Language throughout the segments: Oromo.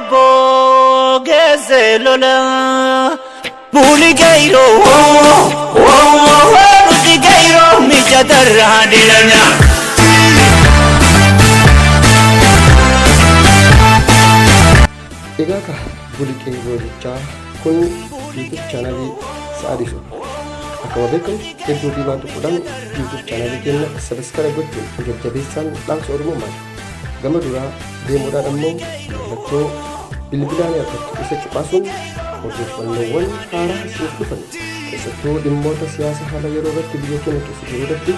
Qobboo geesse lola. Buli geeroo nuti geeroo mijatarraa dilanya. Egaa ka buli qeerroo jechaa kun YouTube chaanalii Sa'adii Suuf. Akkuma beekamu hedduu fi waan tuquudhaan YouTube chaanalii keenya sabiskara gochuun jajjabeessaan dhaamsa Oromummaati. Gama duraa deemuudhaan ammoo mallattoo bilbilaa ni argattu isa cuqaasuun odeeffannoowwan haaraa isiniif dhufan keessattuu dhimmoota siyaasa haala yeroo irratti biyya keenya keessa jiru irratti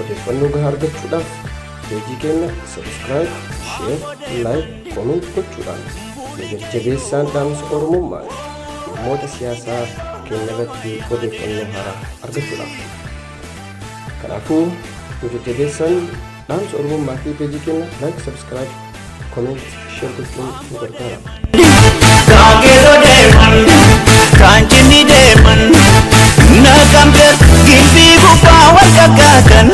odeeffannoo gahaa argachuudhaaf peejii keenya subscribe, share, like, comment gochuudhaan nu jajjabeessaan dhaamsa Oromummaa dhimmoota siyaasaa keenya irratti odeeffannoo haaraa argachuudhaaf. Kanaafuu nu jajjabeessaan dhaamsa Oromummaa fi peejii keenya like, subscribe, comment, share gochuun nu gargaara. Kaangeeroo deeman, kaanjinni deeman, naqamte gimbii gubbaa wal kakkaatan.